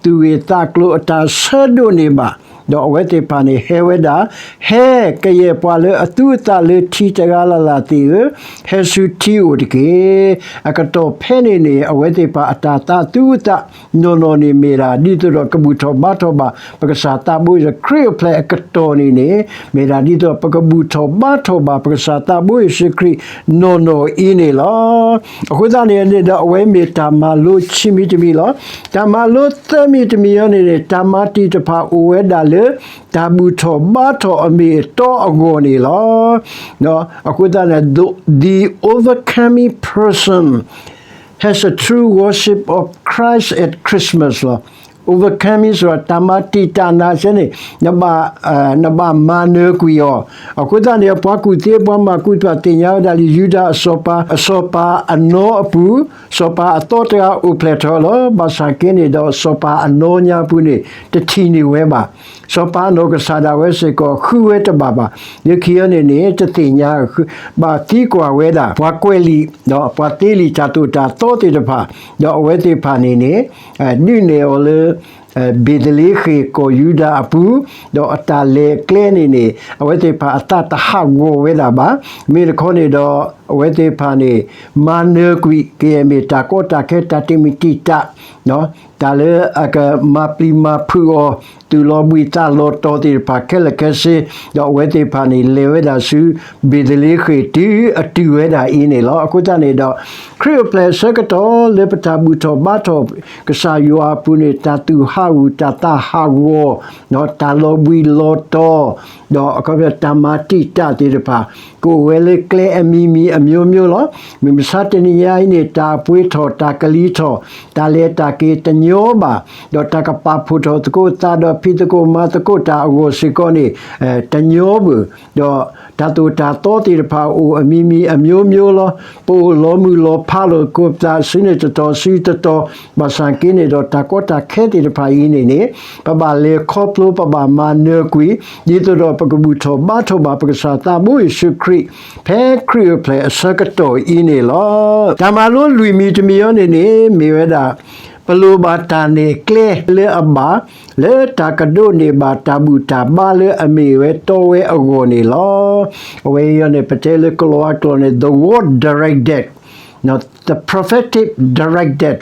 သူၣ်ဂ့ၢ်သးကျိၤအတၢ်ဆၢဒိးန့ၢ်ဘၣ်, ဒီးအဝဲသ့ၣ်တဖၣ်န့ၣ် ဟဲဝဲဒၣ်, ဟဲကယဲၢ်ပှၤလၢအသူအသးလၢထံတဂၤလၢ်လၢ်သ့ၣ်ဧၢ, ဟဲဆူထံအိၣ်တက့ၢ်. အကတီၢ်ဖဲန့ၣ်န့ၣ် အဝဲသ့ၣ်တဖၣ်အတၢ်သးသူအသးနီၢ်နီၢ်န့ၣ်မ့ၢ်ဒၣ် ဒ်သိးဒီးကဘူၣ်ထီၣ်ဘါထီၣ်ဘၣ် ပကစၢ်သးဘိယ့ၣ်ၡူးခရံာ်အဖျဲၣ်အကတီၢ်န့ၣ်န့ၣ် မ့ၢ်ဒၣ်ဒ်သိးပကဘူၣ်ထီၣ်ဘါထီၣ်ဘၣ် ပကစၢ်သးဘိယ့ၣ်ၡူးခရံာ်နီၢ်နီၢ်အံၤန့ၣ်လီၤ. အဃိသတးန့ၣ်န့ၣ်ဒီး အဝဲမ့ၢ်တၢ်မၤလိဆံမံၤတမံၤလီၤ. တၢ်မၤလိသၢမံၤတမံၤအံၤန့ၣ်န့ၣ် တၢ်မၤတံာ်တဖၣ်အိၣ်ဝဲဒၣ်လၢ တၢ်ဘူၣ်ထီၣ်ဘါထီၣ်အမ့ၢ်အတီအဂီၢ်န့ၣ်လီၤ. အဃိသတးန့ၣ် the, the overcoming person has a true worship of Christ at Christmas လီၤ. Overcoming ဆိုတာ တၢ်မၤတံာ်တာ်နၤစဲန့ၣ် နဘၣ်, နဘၣ်မၤနၢၤကွံာ်အီၤ. အဃိသတးန့ၣ် ပှၤကူၣ်သ့ ပှၤမၤကူၣ်သ့ၣ်တဖၣ်သ့ၣ်ညါဝဲဒၣ်လၢ ယူဒၤအစီၤပၤ, အစီၤပၤအနီအပူၤ, စီၤပၤအသီတဂၤအိၣ်ဖျဲၣ်ထီၣ်လီၤ. ဘၣ်ဆၣ်က့န့ၣ်ဒီး စီၤပၤအနီညါပူၤန့ၣ် တထံၣ်န့ၢ်ဝဲဘၣ်. စီၤပၤအနီၢ်ကစၢ်ဒၣ်ဝဲစ့ၢ်ကီး ဃုဝဲတဘၣ်ဘၣ်. လၢခံအံၤန့ၣ်န့ၣ် တသ့ၣ်ညါ ဘၣ်သံကွၢ်ဝဲဒၣ် ပှၤကွဲးလံာ် ဒီးပှၤသ့လံာ်တၢ်သိၣ်တၢ်သီသ့ၣ်တဖၣ်, ဒီးအဝဲသ့ၣ်တဖၣ်န့ၣ်န့ၣ် ဒုးနဲၣ်အီၤလၢ ဘ့းသလ့ဃ့ၣ်ကီၢ်ယူဒၤအပူၤ, ဒီးအတၢ်လဲၤကျဲန့ၣ်န့ၣ် အဝဲသ့ၣ်တဖၣ်အသးတဟးဂီၤဝဲဒၣ်ဘၣ်. မ့ၢ်တခီန့ၣ်ဒီး အဝဲသ့ၣ်တဖၣ်န့ၣ် မၤနၢၤကွံာ်ကယဲၢ်မ့ၢ်တၢ်ကီတၢ်ခဲ တၢ်တံာ်မုၢ်တံာ်တာ် တၢ်လၢအကမၤပျံၤမၤဖုးအီၤ သူၣ်လီၤဘှံးသးလီၤတီၤသ့ၣ်တဖၣ်ခဲလၢာ်ခဲဆ့, ဒီးအဝဲသ့ၣ်တဖၣ်န့ၣ် လဲၤဝဲဒၣ်ဆူ ဘ့းသလ့ဃ့ၣ် တုၤအတုၤဝဲဒၣ်အံၤန့ၣ်လီၤ. အဃိသတးန့ၣ်ဒီး ခရံာ်အိၣ်ဖျဲၣ်အဆၢကတီၢ်လၢပတၢ်ဘူၣ်ထီၣ်ဘါထီၣ်ကစၢ်ယွၤအပူၤန့ၣ် တၢ်သူၣ်ဟးဂူာ် တၢ်သးဟးဂီၤ, တၢ်လီၤဘှံးလီၤတီၤ, ဒီးအခီပညီတၢ်မၤတံာ်တာ်သ့ၣ်တဖၣ် ကအိၣ်ဝဲလၢကျဲအမံၤမံၤအမျိုးမျိုးလီၤ. မုၢ်မဆါတနံၤညါအံၤန့ၣ် တၢ်အပှ့ၤထီၣ် တၢ်ကလံၤထီၣ်, တၢ်လဲၤတၢ်က့ၤတညီဘၣ်, ဒီးတၢ်ကပာ်ဖှိၣ်ထီၣ်သကိးသးဒီးဖံးသကိးမၤသကိးတၢ်အဂီၢ်စ့ၢ်ကီးန့ၣ် တညီဘၣ်, ဒီးတၢ်သိၣ်တၢ်သီသ့ၣ်တဖၣ်အိၣ်အမံၤမံၤအမျိုးမျိုးလီၤ. ပအိၣ်လီၤမုၢ်လီၤဖးလိာ်သကိးပသးဆူန့ၣ်တတီၤဆူတတီၤ, ဘၣ်ဆၣ်က့န့ၣ်ဒီးတၢ်ကီတၢ်ခဲသ့ၣ်တဖၣ်အံၤန့ၣ်န့ၣ် ပဘၣ်လဲၤခီဖျိ ပဘၣ်မၤနၢၤကွံာ် ဒ်သိးဒီးပကဘူၣ်ထီၣ်ဘါထီၣ်ဘၣ်ပကစၢ်သးဘိယ့ၣ်ၡူးခရံာ် ဖဲခရံာ်အိၣ်ဖျဲၣ်အဆၢကတီၢ်အံၤန့ၣ်လီၤ. တၢ်မၤလိလွံၢ်မံၤတမံၤအံၤန့ၣ်န့ၣ် မ့ၢ်ဝဲဒၣ် ပလိၣ်ဘၣ်တၢ်နဲၣ်ကျဲလၢအဘၣ် လၢတၢ်ကဒိးန့ၢ်ဘၣ်တၢ်ဘူၣ်တၢ်ဘါလၢအမ့ၢ်ဝဲတီဝဲအဂီၢ်န့ၣ်လီၤ. အဝဲအံၤန့ၣ် ပတဲလၢကလီၤဝါကျိာ်န့ၣ် the word directed, the prophetic directed,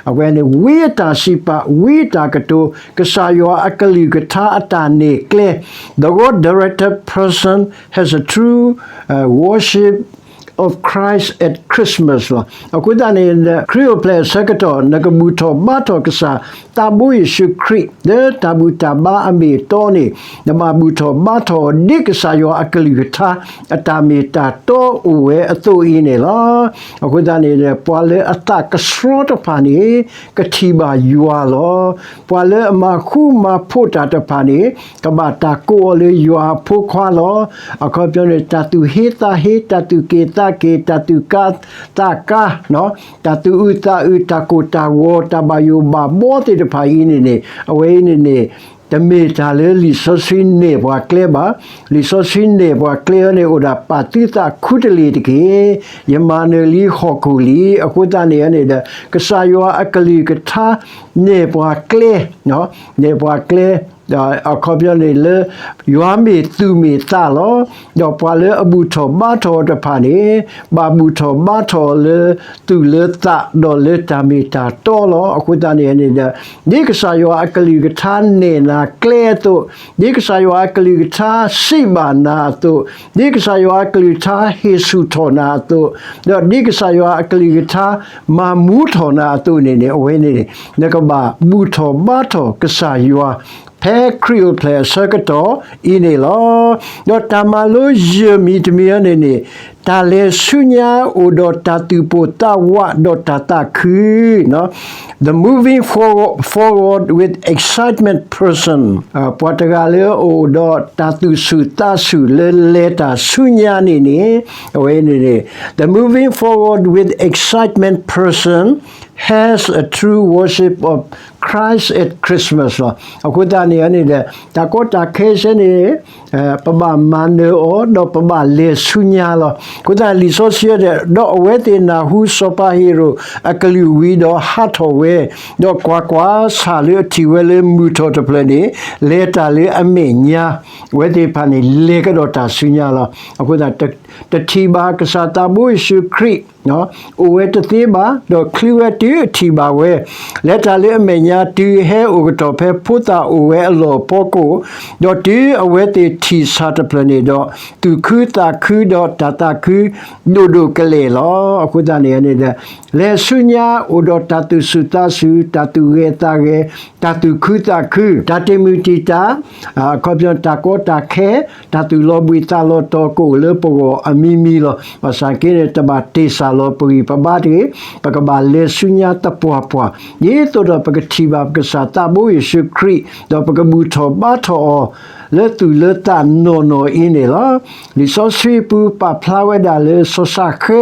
အဝဲန့ၣ် ဝံအတၢ်စံးပာ် ဝံအတၢ်ကတိၤ ကစၢ်ယွၤအကလုၢ်ကထါအတၢ်နဲၣ်ကျဲ, the word directed person has a true worship of Christ at Christmas လီၤ. အဃိသတးန့ၣ် ခရံာ်အိၣ်ဖျဲၣ်အဆၢကတီၢ် နကဘူၣ်ထီၣ်ဘါထီၣ်ကစၢ်သးဘိယ့ၣ်ၡူးခရံာ် လၢတၢ်ဘူၣ်တၢ်ဘါအမ့ၢ်အတီန့ၣ် နဘၣ်ဘူၣ်ထီၣ်ဘါထီၣ်အီၤဒ်ကစၢ်ယွၤအကလုၢ်ကထါ အတၢ်မ့ၢ်တၢ်တီအိၣ်ဝဲအသိးအံၤန့ၣ်လီၤ. အဃိသတးန့ၣ် ပှၤလၢအသးကဆှီတဖၣ်န့ၣ် ကထံၣ်ဘၣ်ယွၤလီၤ. ပှၤလၢအမၤဃူမၤဖိးတၢ်တဖၣ်န့ၣ် ကဘၣ်တၢ်ကိးအီၤလၢယွၤအဖိခွါလီၤ. အခီပညီန့ၣ် တၢ်သူၣ်ဟ့သးဟ့, တၢ်သူၣ်က့ၣ်သးက့ၣ်, တၢ်သူၣ်ကါသးကါ, တၢ်သူၣ်အုးသးအုး, တၢ်ကိၢ်တၢ်ဂီၤ, တၢ်ဘၣ်ယိၣ်ဘၣ်ဘီသ့ၣ်တဖၣ်အံၤန့ၣ်န့ၣ် အဝဲအံၤန့ၣ်န့ၣ် တမ့ၢ်တၢ်လၢလံာ်စီဆှံနဲၣ်ပှၤကျဲဘၣ်. လံာ်စီဆှံနဲၣ်ပှၤကျဲအံၤန့ၣ် အိၣ်ဒၣ်ပာ်သုသးခူတလ့ၢ်တက့ၢ်. ယမၤနၢၤလံဟီၣ်ခိၣ်လံ. အဃိသတးန့ၣ်န့ၣ်ဒီး ကစၢ်ယွၤအကလုၢ်ကထါ နဲၣ်ပှၤကျဲ, နဲၣ်ပှၤကျဲ, အခီပညီန့ၣ်လၢ ယွၤမ့ၢ်သူၣ်မ့ၢ်သးလီၤ. ဒီးပှၤလၢအဘူၣ်ထီၣ်ဘါထီၣ်အီၤတဖၣ်န့ၣ် ဘၣ်ဘူၣ်ထီၣ်ဘါထီၣ်အီၤလၢသူၣ်လၢသး ဒီးလၢတၢ်မ့ၢ်တၢ်တီလီၤ. အဃိသတးန့ၣ်န့ၣ်ဒီး ဒ်ကစၢ်ယွၤအကလုၢ်ကထါနဲၣ်နၤကျဲအသိး, ဒ်ကစၢ်ယွၤအကလုၢ်ကထါစံးဘၣ်နၤအသိး, ဒ်ကစၢ်ယွၤအကလုၢ်ကထါဟ့ၣ်ဆူၣ်ထီၣ်နၤအသိး, ဒီးဒ်ကစၢ်ယွၤအကလုၢ်ကထါမၤမူထီၣ်နၤအသိးန့ၣ်န့ၣ် အဝဲန့ၣ်န့ၣ် နကဘၣ်ဘူၣ်ထီၣ်ဘါထီၣ်ကစၢ်ယွၤ ဖဲခရံာ်အိၣ်ဖျဲၣ်အဆၢကတီၢ်အံၤန့ၣ်လီၤ. ဒီးတၢ်မၤလိယဲၢ်မံၤတမံၤအံၤန့ၣ်န့ၣ် တၢ်လဲၤဆူညါအိၣ်ဒီးတၢ်သူၣ်ပိၢ်သးဝးဒီးတၢ်သးခု The moving forward, forward with excitement person, ပှၤတဂၤလၢအအိၣ်ဒီးတၢ်သူၣ်ဆူၣ်သးဆူၣ်လၢလဲၤတၢ်ဆူညါန့ၣ်န့ၣ် အဝဲန့ၣ်န့ၣ် the moving forward with excitement person has a true worship of Christ at Christmas လီၤ. အဃိသတးန့ၣ်န့ၣ်ဒီး တၢ်ကီတၢ်ခဲစဲန့ၣ် ပဘၣ်မၤနၢၤအီၤ ဒီးပဘၣ်လဲၤဆူညါလီၤ. အဃိသတးလံာ်စီဆှံဒီး ဒီးအဝဲသ့ၣ်နၢ်ဟူစီၤပၤဟ့ၤရိာ်အကလုၢ်ဝံၤဒီးဟးထီၣ်ဝဲ, ဒီးကွၢ်ကွၢ်, ဆၣ်လၢအထံၣ်ဝဲလၢမုၢ်ထီၣ်တဖျၢၣ်န့ၣ် လဲၤတၢ်လၢအမဲာ်ညါ, အဝဲသ့ၣ်တဖၣ်န့ၣ် လဲၤကဒီးတၢ်ဆူညါလီၤ. အဃိသတး တထံၣ်ဘၣ်ကစၢ်သးဘိယ့ၣ်ၡူးခရံာ် အိၣ်ဝဲတသ့ဘၣ်, ဒီးချုးဝဲတုၤအထံၣ်ဘၣ်ဝဲ, လဲၤတၢ်လၢအမဲာ်ညါတုၤဟဲအိၣ်ကတီၢ်ဖဲဖိသၣ်အိၣ်ဝဲအလီၢ်အဖီခိၣ်, ဒီးတုၤအဝဲသ့ၣ်ထံၣ်ဆၣ်တဖျၢၣ်န့ၣ်ဒီး သူၣ်ခုသးခုဒီးတၢ်သးခုဒိၣ်ဒိၣ်ကလဲာ်လီၤ. အဃိသတးန့ၣ်န့ၣ်ဒီး လဲၤဆူညါအိၣ်ဒီးတၢ်သူၣ်ဆူၣ်သးဆူၣ်, တၢ်သူၣ်ဂဲၤသးဂဲၤ, တၢ်သူၣ်ခုသးခု, တၢ်တ့ၢ်မုၢ်တံာ်တာ်, အခီပညီတၢ်ကီတၢ်ခဲ, တၢ်သူၣ်လီၤဘှံးသးလီၤတီၤကအိၣ်လၢပဂီၢ်အမံၤမံၤလီၤ. ဘၣ်ဆၣ်က့န့ၣ် တဘၣ်တ့ၢ်စၢ်လီၤပဂံၢ်ပဘါတဂ့ၤ, ပကဘၣ်လဲၤဆူညါသပှၢ်ပှၢ်, ဒ်သိးဒီးပကထံၣ်ဘၣ်ပကစၢ်သးဘိယ့ၣ်ၡူးခရံာ်, ဒီးပကဘူၣ်ထီၣ်ဘါထီၣ်အီၤ လၢသူၣ်လၢသးနီၢ်နီၢ်အံၤန့ၣ်လီၤ. လံာ်စီဆှံပူၤပာ်ဖျါဝဲဒၣ်လၢစီၤၡဃဲ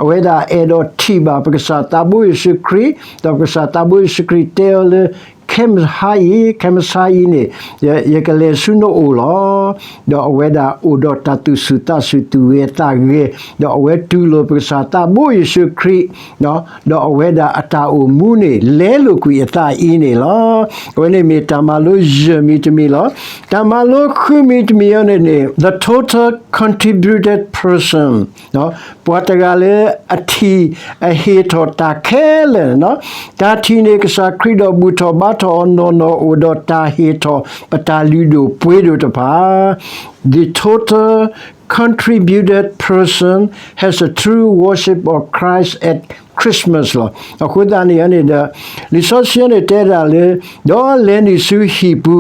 အဝဲဒၣ်အဲၣ်ဒိးထံၣ်ဘၣ်ပကစၢ်သးဘိယ့ၣ်ၡူးခရံာ်, ဒီးပကစၢ်သးဘိယ့ၣ်ၡူးခရံာ်တဲအီၤလၢ ခဲမုၢ်ဆါအံၤ, ခဲမုၢ်ဆါအံၤန့ၣ် ယကလဲၤဆူနအိၣ်လီၤ. ဒီးအဝဲဒၣ်အိၣ်ဒီးတၢ်သူၣ်ဆူၣ်သးဆူၣ်သူၣ်ဂဲၤသးဂဲၤ, ဒီးအဝဲတူၢ်လိာ်ပကစၢ်သးဘိယ့ၣ်ၡူးခရံာ်, ဒီးအဝဲဒၣ်အတၢ်အိၣ်မူန့ၣ် လဲလိာ်ကွံာ်အသးအံၤန့ၣ်လီၤ. အဝဲန့ၣ်မ့ၢ်တၢ်မၤလိယဲၢ်မံၤတမံၤလီၤ. တၢ်မၤလိဃုမံၤတမံၤအံၤန့ၣ်န့ၣ် the total contributed person, ပှၤတဂၤလၢအထံၣ်အဟ့ၣ်ထီၣ်တၢ်ခဲလၢာ်, တၢ်ထံၣ်န့ၣ် ကစၢ်ခရံာ်ဒီးဘူၣ်ထီၣ်ဘါထီၣ်အီၤ နီၢ်နီၢ်အိၣ်ဒီးတၢ်ဟ့ၣ်ထီၣ်ပတၢ်လုၢ်ဒိၣ်ပှ့ၤဒိၣ်တဖၣ်. The total contributed person has a true worship of Christ at Christmas လီၤ. အဃိသတးန့ၣ်န့ၣ်ဒီး လံာ်စီဆှံန့ၣ်တဲဒၣ်လၢ ဒီးလဲၤနုာ်ဆူဟံၣ်ပူ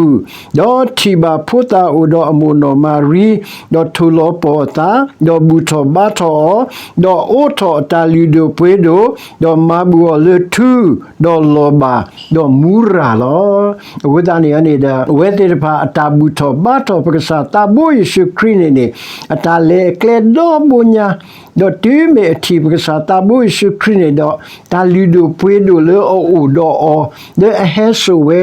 ၤ, ဒီးထံၣ်ဘၣ်ဖိသၣ်အိၣ်ဒီးအမိၢ်နီၢ်မၤရံ, ဒီးထိၣ်လီၤပီၢ်အသး, ဒီးဘူၣ်ထီၣ်ဘါထီၣ်အီၤ, ဒီးအိးထီၣ်အတၢ်လုၢ်ဒိၣ်ပှ့ၤဒိၣ်, ဒီးမၤဘူၣ်အီၤလၢထူ, ဒီးလီၤဘၣ်, ဒီးမူရၤလီၤ. အဃိသတးန့ၣ်န့ၣ်ဒီး အဝဲသ့ၣ်တဖၣ်အတၢ်ဘူၣ်ထီၣ်ဘါထီၣ်ပကစၢ်သးဘိယ့ၣ်ၡူးခရံာ်န့ၣ်န့ၣ် အတၢ်လဲၤအကျဲဒီဘိညါ, ဒီးတုၤမ့ၢ်အထံၣ်ပကစၢ်သးဘိယ့ၣ်ၡူးခရံာ်န့ၣ်ဒီး တၢ်လုၢ်ဒိၣ်ပှ့ၤဒိၣ်လၢအအိၣ်ဒီးအီၤ, လၢအဟဲစိာ်ဝဲ,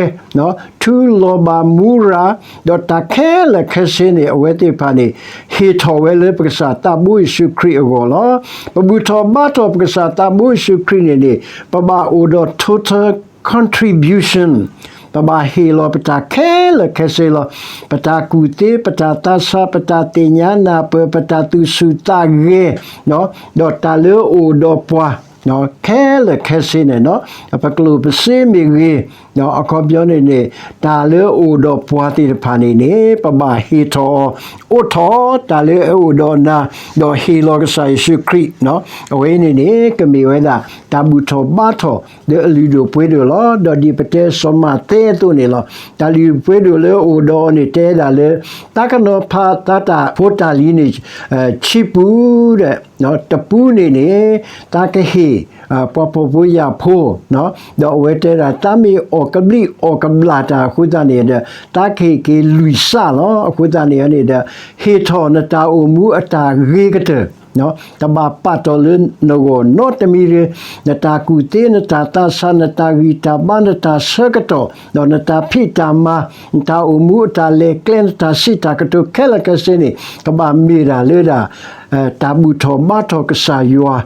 ထူလီၤဘၣ်မူရၤ, ဒီးတၢ်ခဲလၢာ်ခဲဆ့န့ၣ် အဝဲသ့ၣ်တဖၣ်န့ၣ် ဟ့ၣ်ထီၣ်ဝဲလၢပကစၢ်သးဘိယ့ၣ်ၡူးခရံာ်အဂီၢ်လီၤ. ပဘူၣ်ထီၣ်ဘါထီၣ်ပကစၢ်သးဘိယ့ၣ်ၡူးခရံာ်န့ၣ်န့ၣ် ပဘၣ်အိၣ်ဒီး total contribution, ပဘၣ်ဟ့ၣ်လီၤပတၢ်ခဲလၢာ်ခဲဆ့လီၤ. ပတၢ်ကူၣ်သ့, ပတၢ်သးဆး, ပတၢ်သ့ၣ်ညါနၢ်ပၢၢ်, ပတၢ်သူၣ်ဆူၣ်သးဂဲၤ, ဒီးတၢ်လၢအအိၣ်ဒီးပှၤ ခဲလၢာ်ခဲဆ့န့ၣ်, ပကျိၣ်ပစ့မ့ၢ်ဂ့ၤ, အခီပညီန့ၣ်န့ၣ် တၢ်လၢအအိၣ်ဒီးပှၤသ့ၣ်တဖၣ်န့ၣ်န့ၣ် ပဘၣ်ဟ့ၣ်ထီၣ်အီၤ, အိးထီၣ်တၢ်လၢအအိၣ်ဒီးနၤ, ဒီးဟ့ၣ်လီၤကစၢ်ယ့ၣ်ၡူးခရံာ်, အဝဲအံၤန့ၣ်န့ၣ် ကမ့ၢ်ဝဲဒၣ် တၢ်ဘူၣ်ထီၣ်ဘါထီၣ်လၢအလုၢ်ဒိၣ်ပှ့ၤဒိၣ်လီၤ. ဒီးဒ်ပတဲစီၤမၤသဲအသိးန့ၣ်လီၤ. တၢ်လုၢ်ဒိၣ်ပှ့ၤဒိၣ်လၢအအိၣ်ဒီးအီၤန့ၣ် တဲဒၣ်လၢ သးကနီၤဖးသးတၢ်ဖိတၢ်လံၤန့ၣ် ဆံပူၤဒီး တပူၤန့ၣ်န့ၣ် သးကဟ့ၣ် ပှၤဖှီၣ်ဖိယာ်ဖိ, ဒီးအဝဲတဲဒၣ် သးမ့ၢ်အီၣ်ကဘျံးအီၣ်ကဘျၣ်တၢ်အဃိသတးန့ၣ်ဒီး သးကဟ့ၣ်က့ၤလွံၢ်စးလီၤ. အဃိသတးန့ၣ်န့ၣ်ဒီး ဟ့ၣ်ထီၣ်နတၢ်အိၣ်မူအတၢ်ဂ့ၤကတၢၢ် တဘၣ်ပာ်တီၢ်လၢနဂီၢ်နီတမံၤတဂ့ၤ, နတၢ်ကူၣ်သ့, နတၢ်သးဆး, နတၢ်ဂံၢ်တၢ်ဘါ, နတၢ်ဆၢကတီၢ်, ဒီးနတၢ်ဖံးတၢ်မၤ, နတၢ်အိၣ်မူအတၢ်လဲၤကျဲ, နတၢ်စံးတၢ်ကတိၤခဲလၢာ်ခဲဆ့န့ၣ် ကဘၣ်မ့ၢ်ဒၣ်လၢဒၣ် တၢ်ဘူၣ်ထီၣ်ဘါထီၣ်ကစၢ်ယွၤ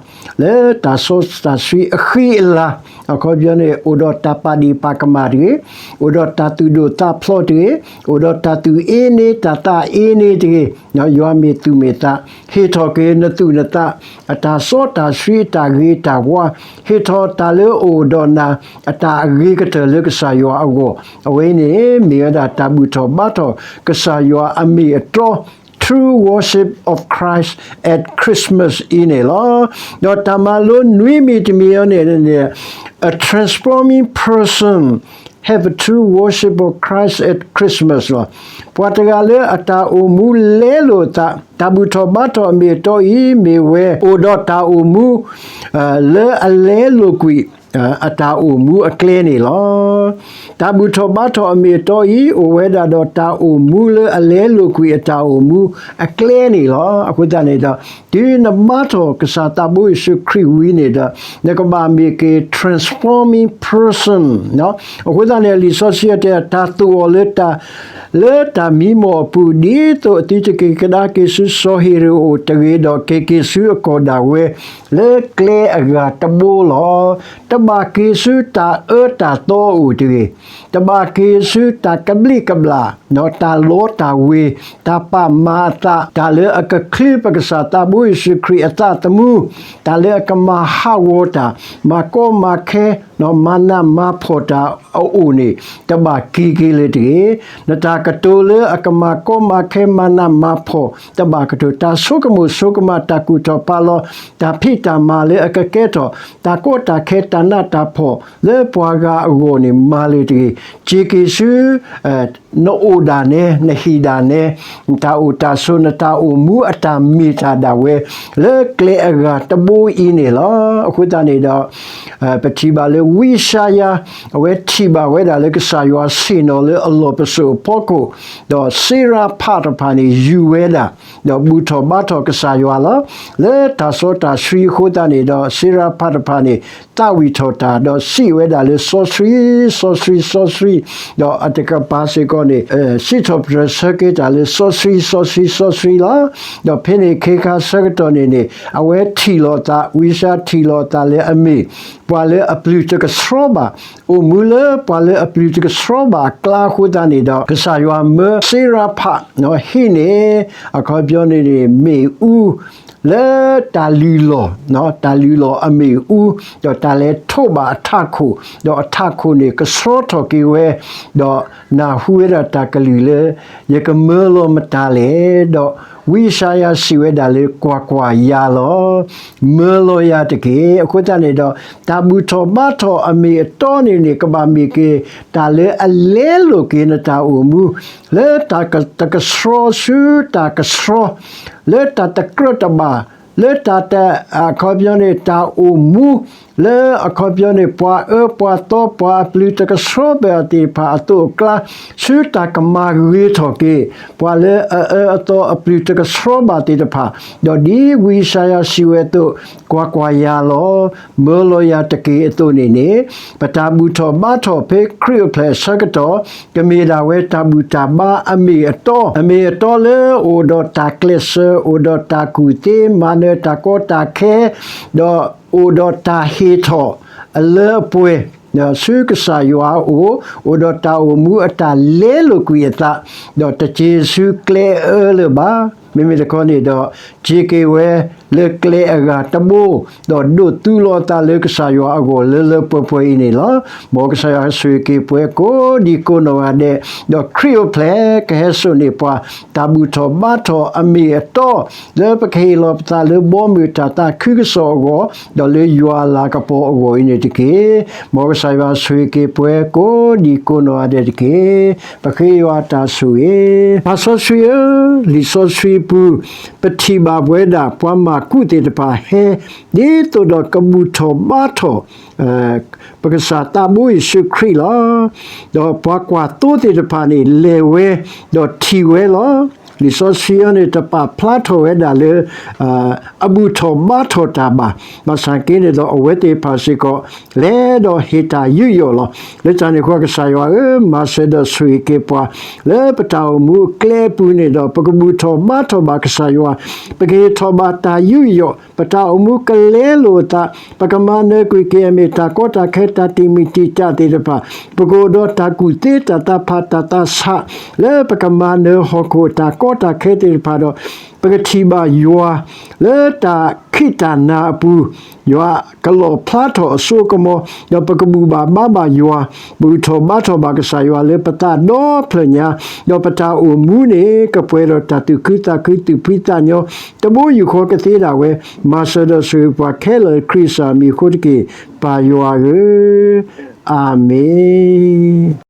လၢတၢ်စီတၢ်ဆှံအဃံအလၤ, အခီပညီန့ၣ် အိၣ်ဒီးတၢ်ပာ်ဒ့ၣ်ပာ်ကမၣ်တဂ့ၤ, အိၣ်ဒီးတၢ်သူၣ်ဒိၣ်သးဖျိးတဂ့ၤ, အိၣ်ဒီးတၢ်သူၣ်အ့န့ တၢ်သးအ့န့တဂ့ၤ, ယွၤမ့ၢ်သူၣ်မ့ၢ်သး, ဟ့ၣ်ထီၣ်က့ၤနသူၣ်နသး အတၢ်စီတၢ်ဆှံအတၢ်ဂ့ၤတၢ်ဝါ, ဟ့ၣ်ထီၣ်တၢ်လၢအအိၣ်ဒီးနၤ အတၢ်အဂ့ၤကတၢၢ်လၢကစၢ်ယွၤအဂီၢ်, အဝဲအံၤန့ၣ် မ့ၢ်ဝဲဒၣ်တၢ်ဘူၣ်ထီၣ်ဘါထီၣ်ကစၢ်ယွၤအမ့ၢ်အတီ true worship of Christ at Christmas အံၤန့ၣ်လီၤ. ဒီးတၢ်မၤလိနွံမံၤတမံၤအံၤန့ၣ်န့ၣ် a transforming person have a true worship of Christ at Christmas လီၤ. ပှၤတဂၤလၢအတၢ်အိၣ်မူလဲလိာ်အသး, တၢ်ဘူၣ်ထီၣ်ဘါထီၣ်အမ့ၢ်အတီအံၤ မ့ၢ်ဝဲအိၣ်ဒီးတၢ်အိၣ်မူ လၢအလဲလိာ်ကွံာ် အတၢ်အိၣ်မူအကျဲန့ၣ်လီၤ. တၢ်ဘူၣ်ထီၣ်ဘါထီၣ်အမ့ၢ်အတီအံၤ အိၣ်ဝဲဒၣ်ဒီးတၢ်အိၣ်မူလၢအလဲလိာ်ကွံာ်အတၢ်အိၣ်မူအကျဲန့ၣ်လီၤ. အဃိသတးန့ၣ်ဒီး တုၤနဘါထီၣ်ကစၢ်သးဘိယ့ၣ်ၡူးခရံာ်ဝံၤန့ၣ်ဒီး နကဘၣ်မ့ၢ်က့ၤ transforming person အဃိသတးန့ၣ် လံာ်စီဆှံတဲ တၢ်သိၣ်အီၤလၢတၢ် လၢတၢ်မံမီၢ်အပူၤ ဒ်သိးအသုတက့ၤကဒါက့ၤဆူစီၤဟ့ၤရိာ်အအိၣ်တဂ့ၤ, ဒီးက့ၤက့ၤဆူအကီၢ်ဒၣ်ဝဲ လၢကျဲအဂၤတဘိလီၤ. တဘၣ်က့ၤဆူတၢ်အၢတၢ်သီအအိၣ်တဂ့ၤ, တဘၣ်က့ၤဆူတၢ်ကဘျံးကဘျၣ်, တၢ်လီတၢ်ဝ့ၤ, တၢ်ပာ်မၤအသး, တၢ်လၢအကချုးပကစၢ်သးဘိယ့ၣ်ၡူးခရံာ်အသးသမူ, တၢ်လၢအကမၤဟးဂီၤတၢ်, မၤကီမၤခဲ, မၤနးမၤဖှီၣ်တၢ်အအိၣ်န့ၣ် တဘၣ်က့ၤက့ၤလၢၤတဂ့ၤ. နတၢ်ကတိၤလၢအကမၤကီမၤခဲ မၤနးမၤဖှီၣ် တဘၣ်ကတိၤ, တၢ်ဆိကမိၣ်ဆိကမး တၢ်ကူၣ်ထီၣ်ဖးလီၤ, တၢ်ဖံးတၢ်မၤလၢအကကဲထီၣ် တၢ်ကီတၢ်ခဲ တၢ်နးတၢ်ဖှီၣ်လၢပှၤဂၤအဂီၢ်န့ၣ် မၤလၢၤတဂ့ၤ. က့ၤက့ၤဆူ နအိၣ်ဒၣ်နဲ, နဟံၣ်ဒၣ်နဲ, နတၢ်အိၣ်တၢ်ဆိး, နတၢ်အိၣ်မူအတၢ်မ့ၢ်တၢ်ဒၣ်ဝဲ လၢကျဲအဂၤတဘိအံၤန့ၣ်လီၤ. အဃိသတးန့ၣ်ဒီး ပထံၣ်ဘၣ်လၢဝံယၡါယၤ အဝဲထံၣ်ဘၣ်ဝဲဒၣ်လၢကစၢ်ယွၤဆ့ၣ်နီၤလၢအလီၢ်ပစိာ်အဖီခိၣ်, ဒီးစ့ရါဖးတဖၣ်န့ၣ် ယူၤဝဲဒၣ်, ဒီးဘူၣ်ထီၣ်ဘါထီၣ်ကစၢ်ယွၤလီၤ. လၢတၢ်စီတၢ်ဆှံအဃိသတးန့ၣ်ဒီး စ့ရါဖးတဖၣ်န့ၣ် သးဝံၣ်ထီၣ်တၢ်, ဒီးစံးဝဲဒၣ်လၢ စီဆှံ, စီဆှံ, စီဆှံ, ဒီးအတကပၤစ့ၢ်ကီးန့ၣ် စံးထီၣ်ပတြၢၤဆၢက့ၤတၢ်လၢ စီဆှံ, စီဆှံ, စီဆှံလီၤ. ဒီးဖဲန့ၣ်ခ့ခါဆၢကတီၢ်န့ၣ်န့ၣ် အဝဲထံၣ်လိာ်သး, ဝံယၡါယၤထံၣ်လိာ်သးလၢအမ့ၢ် ပှၤလၢအပျုၤတကဆှီဘၣ်, အိၣ်မူလၢပှၤလၢအပျုၤတကဆှီဘၣ်အကျါအဃိသတးန့ၣ်ဒီး ကစၢ်ယွၤမၢစ့ရဖး ဟံးန့ၢ် အခီပညီန့ၣ်န့ၣ် မ့ၣ်အူ လၢတၢ်လုၢ်လီၢ်, တၢ်လုၢ်လီၢ်အမ့ၣ်အူ, ဒီးတၢ်လဲၤထိးဘၣ်အထးခိၣ်, ဒီးအထးခိၣ်န့ၣ်ကဆှီထီၣ်က့ၤဝဲ, ဒီးနၢ်ဟူဝဲဒၣ်တၢ်ကလုၢ်လၢ ယကမၢလီၤမတၤလဲၣ်, ဒီးဝံယၡါယၤစံးဝဲဒၣ်လၢ ကွၢ်ကွၢ်, ယၤလီၤ, မၢလီၤယၤတက့ၢ်. အဃိသတးန့ၣ်ဒီး တၢ်ဘူၣ်ထီၣ်ဘါထီၣ်အမ့ၢ်အတီန့ၣ်န့ၣ် ကဘၣ်မ့ၢ်က့ၤ တၢ်လၢအလဲလိာ်က့ၤနတၢ်အိၣ်မူ လၢတၢ်က, တကဆှီဆူတၢ်ကဆှီ, လၢတၢ်တကြၢးတဘၣ်, လၢတၢ်တ, အခီပညီန့ၣ် တၢ်အိၣ်မူ လၢအခီပညီန့ၣ် ပှၤအၢပှၤသီ ပှၤအပျုၤတကဆှီဘၣ်အီၤသ့ၣ်တဖၣ်အသိးအကျါ, ဆူတၢ်ကမၤဂ့ၤထီၣ်က့ၤ ပှၤလၢအအၢအသီအပျုၤတကဆှီဘၣ်သ့ၣ်တဖၣ်, ဒီးဒ်ဝံယၡါယၤစံးဝဲအသိး, ကွၢ်ကွၢ်, ယၤလီၤ, မၢလီၤယၤတက့ၢ်အသိးန့ၣ်န့ၣ်, ပတၢ်ဘူၣ်ထီၣ်ဘါထီၣ်ဖဲခရံာ်အိၣ်ဖျဲၣ်အဆၢကတီၢ် ကမ့ၢ်ဒၣ်ဝဲတၢ်ဘူၣ်တၢ်ဘါအမ့ၢ်အတီ, အမ့ၢ်အတီလၢအိၣ်ဒီးတၢ်ကျဲးစၢး, အိၣ်ဒီးတၢ်ကူၣ်သ့, မၤနၢၤတၢ်ကီတၢ်ခဲ, ဒီးအိၣ်ဒီးတၢ်ဟ့ၣ်ထီၣ်အလၢအပှဲၤ ဆူကစၢ်ယွၤအအိၣ်, အိၣ်ဒီးတၢ်အိၣ်မူအတၢ်လဲလိာ်ကွံာ်အသး, ဒီးတစ့ဆူကျဲအအၢလၢၤဘၣ်. မ့မ့ၢ်တခီန့ၣ်ဒီး စ့က့ၤဝဲလၢကျဲအဂၤတဘိ, ဒီးဒိးသူလီၤအသးလၢကစၢ်ယွၤအဂီၢ်လၢလၢပှဲၤပှဲၤအံၤန့ၣ်လီၤ. မ်ကစၢ်ယွၤဆိၣ်ဂ့ၤက့ၤပှၤကိးဒံကိးနီၢ်ဂၤဒဲး, ဒီးခရံာ်အိၣ်ဖျဲၣ်ကဟဲစိာ်န့ၢ်ပှၤ တၢ်ဘူၣ်ထီၣ်ဘါထီၣ်အမ့ၢ်အတီ လၢပကဟ့ၣ်လီၤပသးလၢဘီမုၢ်တၢ်သးခုကစီၣ်အဂီၢ်, ဒီးလၢယွၤအလၤကပီၤအဂီၢ်အံၤန့ၣ်တက့ၢ်. မ်ကစၢ်ယွၤဆိၣ်ဂ့ၤက့ၤပှၤကိးဒံကိးနီၢ်ဂၤဒဲးတက့ၢ်. ပဃ့ယွၤတၢ်ဆိၣ်ဂ့ၤ. သးစီဆှံဧၢ, လံာ်စီဆှံပူၤ ပထံၣ်ဘၣ်ပဝဲဒၣ် ပှၤမၢ်ကူးသ့ၣ်တဖၣ်ဟဲ ဒ်သိးဒီးကဘူၣ်ထီၣ်ဘါထီၣ် ပကစၢ်သးဘိယ့ၣ်ၡူးခရံာ်လီၤ. ဒီးပှၤကွၢ်သိသ့ၣ်တဖၣ်န့ၣ် လဲၤဝဲ, ဒီးထံၣ်ဝဲလီၤ. လံာ်စီဆှံအံၤန့ၣ် တပာ်ဖျါထီၣ်ဝဲဒၣ်လၢ အဘူၣ်ထီၣ်ဘါထီၣ်တၢ်ဘၣ်. ဘၣ်ဆၣ်က့န့ၣ်ဒီး အဝဲသ့ၣ်တဖၣ်စ့ၢ်ကီး လဲၤဒီးဟ့ၣ်တၢ်ယူးယီၣ်လီၤ. လၢတၢ်န့ၣ်အဃိ ကစၢ်ယွၤဧၢ, မၤစၢၤဒီးဆိၣ်ဂ့ၤက့ၤပှၤ လၢပတၢ်အိၣ်မူအကျဲအပူၤန့ၣ်ဒီး ပကဘူၣ်ထီၣ်ဘါထီၣ်ဘၣ်ကစၢ်ယွၤ, ပကဟ့ၣ်ထီၣ်ဘၣ်တၢ်ယူးယီၣ်, ပတၢ်အိၣ်မူကလဲလိာ်အသး, ပကမၤနၢၤကွံာ်က့ၤအမ့ၢ်တၢ်ကီတၢ်ခဲ တၢ်တံာ်မုၢ်တံာ်တာ်သ့ၣ်တဖၣ်, ပကအိၣ်ဒီးတၢ်ကူၣ်သ့ တၢ်သးဖး တၢ်သးဆး လၢပကမၤနၢၤဟီၣ်ခိၣ်တၢ်ကီတၢ်ခဲသ့ၣ်တဖၣ်ဒီး ပကထံၣ်ဘၣ်ယွၤ လၢတၢ်ခံးတၢ်နၤအပူၤ, ယွၤကလီၣ်ဖျါထီၣ်အစိအကမီၤ, ဒီးပကဘူၣ်ဘၣ်ဘါဘၣ်ယွၤ, ဘူၣ်ထီၣ်ဘါထီၣ်ဘၣ်ကစၢ်ယွၤလၢပသးဒီဖျၢၣ်ညါ, ဒီးပတၢ်အိၣ်မူန့ၣ် ကပှဲၤဒီးတၢ်သူၣ်ခုသးခု သူၣ်ဖှံသးညီ, တဘိယူၢ်ဃီကသ့ဒၣ်ဝဲ, မၤစၢၤဒီးဆိၣ်ဂ့ၤပှၤခဲလၢာ်လၢခရံာ်ကစၢ်အမံၤအဃိတက့ၢ်, ပၢ်ယွၤဧၢ, အၤမ့ၣ်.